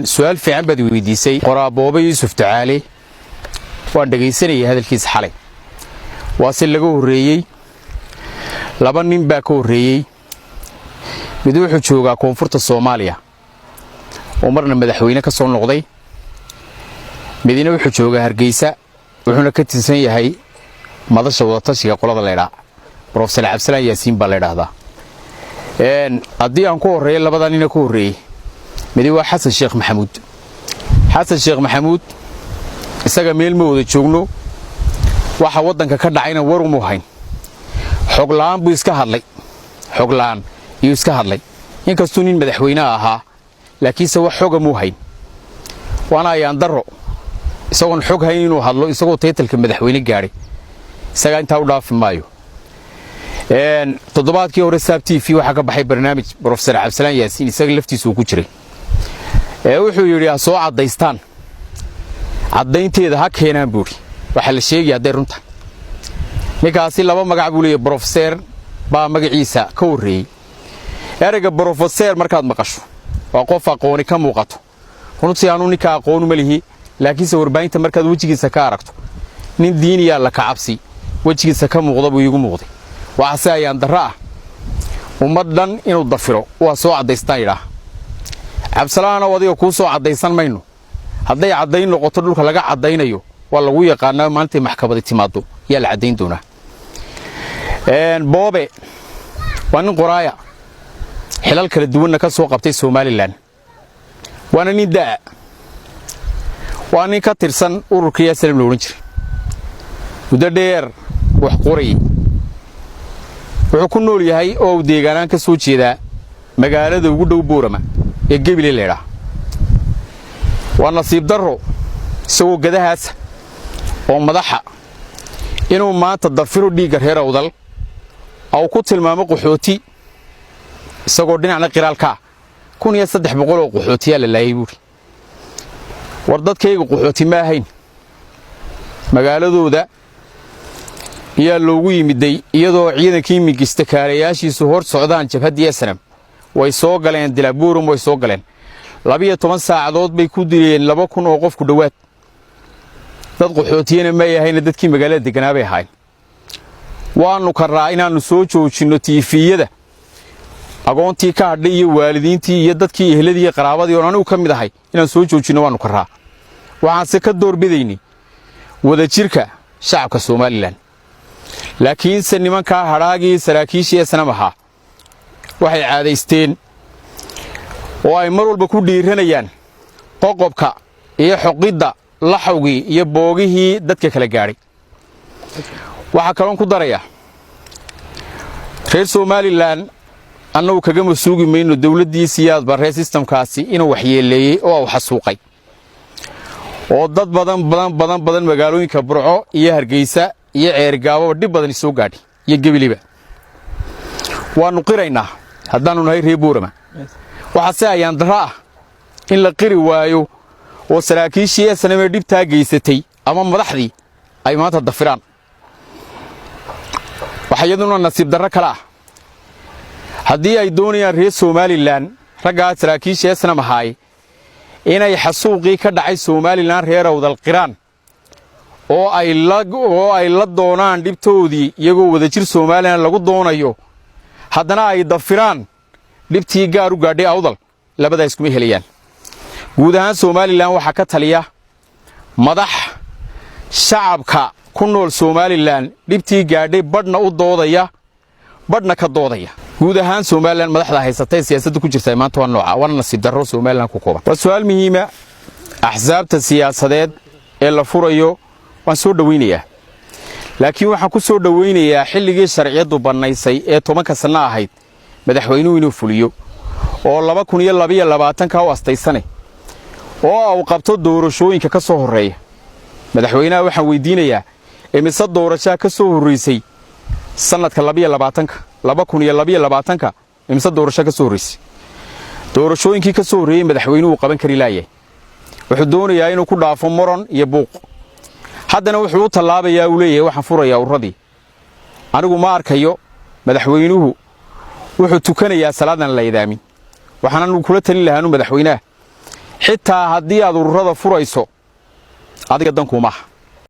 Su-aal fiican baad weydiisay. Qoraaboobe Yuusuf Ducaale waan dhegaysanayay hadalkiisa xalay. Waa si laga horreeyey, laba nin baa ka horreeyey. Mid wuxuu joogaa koonfurta Soomaaliya oo marna madaxweyne ka soo noqday. Midina wuxuu joogaa Hargeysa, wuxuuna ka tirsan yahay Madasha Wadatashiga qolada laydhaa. Brofesor Cabdisalaan Yaasiin baa la ydhaahdaa. Haddii aan ku horreeyo labadaa nina ka horreeyey, midi waa Xasan Sheekh Maxamuud. Xasan Sheekh Maxamuud isaga meel ma wada joogno. Waxa waddanka ka dhacayna war umu hayn. Xogla'aan buu iska hadlay, xogla'aan iyuu iska hadlay. Inkastuu nin madaxweyneha ahaa, laakiinse wax xoga muu hayn. Waana ayaan darro isagoon xog hayn inuu hadlo, isagoo title-ka madaxweyne gaadhay. Isagaa intaa u dhaafi maayo. Toddobaadkii hore Saab TV waxaa ka baxay barnaamij Brofesor Cabdisalaan Yaasiin isaga laftiisa uu ku jiray. Wuxuu yidhi ha soo caddaystaan, caddaynteeda ha keenaan buuri waxaa la sheegaya hadday runta. Ninkaasi laba magac buu leeyahy. Brofeseer baa magaciisa ka horreeyey. Ereyga brofeseer markaad maqasho, waa qof aqooni ka muuqato. Runtii anuu ninka aqoonu ma lihi, laakiinse warbaahinta markaad wejigiisa ka aragto, nin diiniyaa la kacabsi wejigiisa ka muuqda buu iigu muuqday. Waxaase ayaan darro ah ummad dhan inuu dafiro. Waa soo caddaystaan yidhaah. Cabdisalaanow, adiga kuu soo caddaysan mayno. Hadday caddayn noqoto dhulka laga caddaynayo waa lagu yaqaanaa. Maalintay maxkamadi timaaddo yaa la caddayn doonaa. Boobe waa nin qoraaya, xilal kala duwanna ka soo qabtay Somaliland, waana nin da'a, waa nin ka tirsan ururkii SNM la odhan jiray, muddo dheer wax qorayay. Wuxuu ku nool yahay oo uu deegaanaan ka soo jeedaa magaalada ugu dhow Boorama ee Gebile laydhaah. Waa nasiib darro isagoo gadahaasa oo madaxa inuu maanta dafiro dhiigga reer Awdal au ku tilmaamo qaxooti, isagoo dhinacna qiraalkaa 1300 oo qaxootiyaa la laayay buuri. War dadkayga qaxooti ma ahayn. Magaaladooda ayaa loogu yimiday iyadoo ciidankii migista kaalayaashiisu hor socdaan. Jabhaddii SNM way soo galeen Dilaburum, way soo galeen. 12 saacadood bay ku dileen 2000 oo qof ku dhowaad. Dad qaxootiyana may ahayna, dadkii magaalada deganaa bay ahayn. Waannu karraa inaannu soo joojinno TV-yada agoontii ka hadhay iyo waalidiintii iyo dadkii ehladii iyo qaraabadii oon anigu ka mid ahay inaan soo joojinno waannu karraa. Waxaanse ka doorbidaynay wadajirka shacabka Somaliland. Laakiinse nimankaa hadhaagii saraakiishii SNM ahaa waxay caadaysteen oo ay mar walba ku dhiiranayaan qoqobka iyo xoqidda laxawgii iyo boogihii dadka kala gaadhay. Waxaa kaloon ku darayaa, reer Somaliland annagu kagama suugi mayno dawladdii Siyaad Barree system-kaasi inuu waxyeeleeyey oo uu xasuuqay oo dad badan badan badan badan magaalooyinka Burco iyo Hargeysa iyo Ceergaababa dhib badani soo gaadhay iyo Gebiliba. Waannu qiraynaa haddaannu nahay reer Boorama. Waxaase ayaan darro ah in la qiri waayo oo saraakiishii SNM ee dhibtaa geysatay ama madaxdii ay maanta dafiraan. Waxaa iyaduna nasiib darro kale ah, haddii ay doonayaan reer Somaliland raggaa saraakiishii SNM ahaay inay xasuuqii ka dhacay Somaliland reer Awdal qiraan oo ay la doonaan dhibtoodii iyagoo wadajir Somaliland lagu doonayo, haddana ay dafiraan dhibtii gaar u gaadhay Awdal, labadaa iskuma helayaan. Guud ahaan Somaliland waxaa ka taliya madax shacabka ku nool Somaliland dhibtii gaadhay badhna u doodaya, badhna ka doodaya. Guud ahaan Somaliland madaxda haysatay siyaasadda ku jirta maanta waa nooca, waana nasiib darro Somaliland ku kooban. Waa su'aal muhiima. Axsaabta siyaasadeed ee la furayo waan soo dhowaynayaa, laakiin waxaan ku soo dhowaynayaa xilligii sharciyaddu bannaysay ee 10-ka sanno ahayd madaxweynuhu inuu fuliyo oo 2022-ka u astaysane oo uu qabto doorashooyinka ka soo horreeya. Madaxweynaha waxaan weydiinayaa, imise doorashaa ka soo horraysay sannadka 22-ka, 2022-ka? Imise doorasho ka soo horraysay? Doorashooyinkii ka soo horreeyey madaxweynuhu qaban kari laayahay. Wuxuu doonayaa inuu ku dhaafo moron iyo buuq. Haddana wuxuu u tallaabayaa, uu leeyahay waxaan furayaa urradii. Anigu ma arkayo. Madaxweynuhu wuxuu tukanayaa salaadan la idaamin. Waxaan anugu kula talin lahaanu madaxweynaha Xitaa haddii aad ururada furayso, adiga dankuumaha.